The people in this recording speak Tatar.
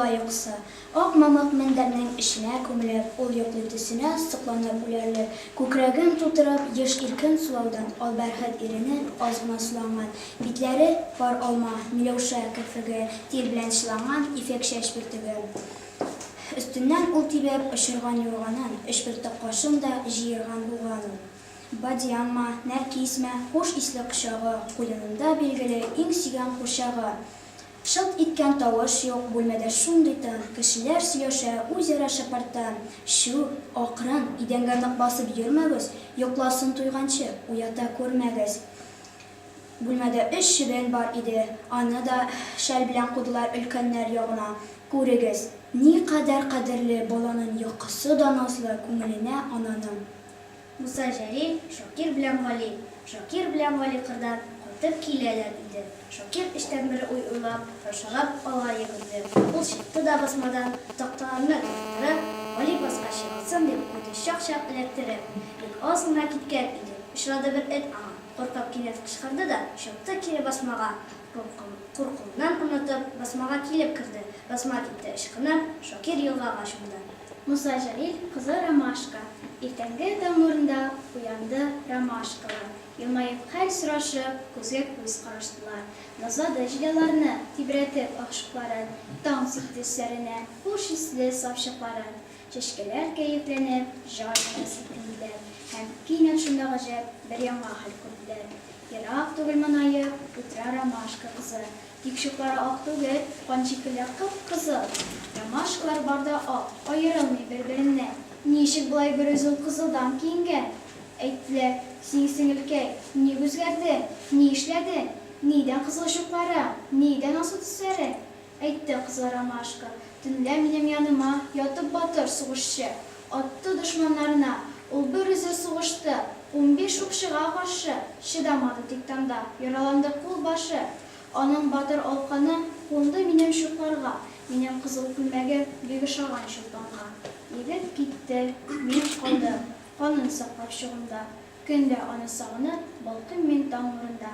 бала йокысы. Ак мамык мендәрнең эченә күмелеп, ул йоклый төсенә сокланып үләрлек, күкрәген тутырып, еш иркен сулаудан ал бәрхет ирене аз гына суланган, битләре, пар алма, миләүшә керфеге, тир белән чыланган ефәк чәч бөртеге. Өстеннән ул тибеп очырган юрганын, өч бөртек кашын да җыерган булган ул. Бадьянмы, нәркисме, хуш исле кочагы, куенында, билгеле, иң сөйгән курчагы. Шылт иткән тавыш юк, бүлмәдә шундый тын, кешеләр сөйләшә үзара шыпыртын. Чү, акрын, идәнгә нык басып йөрмәгез, йокласын туйганчы, уята күрмәгез. Бүлмәдә өч чебен бар иде, аны да шәл белән кудылар өлкәннәр ягына. Күрегез, никадәр кадерле баланын йокысы да назлы күңеленә ананың. Муса Җәлил, Шакир белән Гали. Шакир белән Гали кырдан кайтып киләләр иде. Шакир эчтән бер уй уйлап, шашалап алга йөгерде. Ул чыкты да басмадан, такталарны тарттырып, Гали баскач егылсын дип куйды чак-чак эләктереп. Бик аз гына киткән иде, очрады бер эт аңа. Куркып кинәт кычкырды да, чапты кире басмага. Куркуыннан онытып, басмага килеп керде. Басма китте ычкынып, Шакир елгага чумды. Муса Җәлил кызы Ромашка. Иртәнге таң нурында уянды ромашкалар. Елмаеп хәл сорашып, күзгә күз караштылар. Назлады җил аларны, тибрәтеп ак чукларын, таң сипте өсләренә хуш исле саф чыкларын. Чәчкәләр кәефләнеп, җай гына селкенделәр һәм кинәт шунда гаҗәп бер яңа хәл күрделәр. Ерак түгел монаеп утыра Ромашка кызы. Тик чуклары ак түгел, кан шикелле кып-кызыл. Ромашкалар бар да ак, аерылмый бер-береннән. Ничек болай берүзе ул кызылдан киенгән? Әйттеләр, Син, сеңелкәй, ник үзгәрдең, ни эшләдең? Нидән кызыл чукларың, нидән алсу төсләрең? Әйтте кызыл ромашка, Төнлә минем яныма ятып батыр сугышчы. Атты дошманнарына, ул берүзе сугышты, 15 укчыга каршы, чыдамады тик танда, яраланды кул-башы. Аның батыр алканы кунды минем чукларга, минем кызыл күлмәгем бик ошаган Чулпанга. Егет китте, мин калдым, канын саклап чугымда. Көн дә аны сагынып, балкыйм мин таң нурында.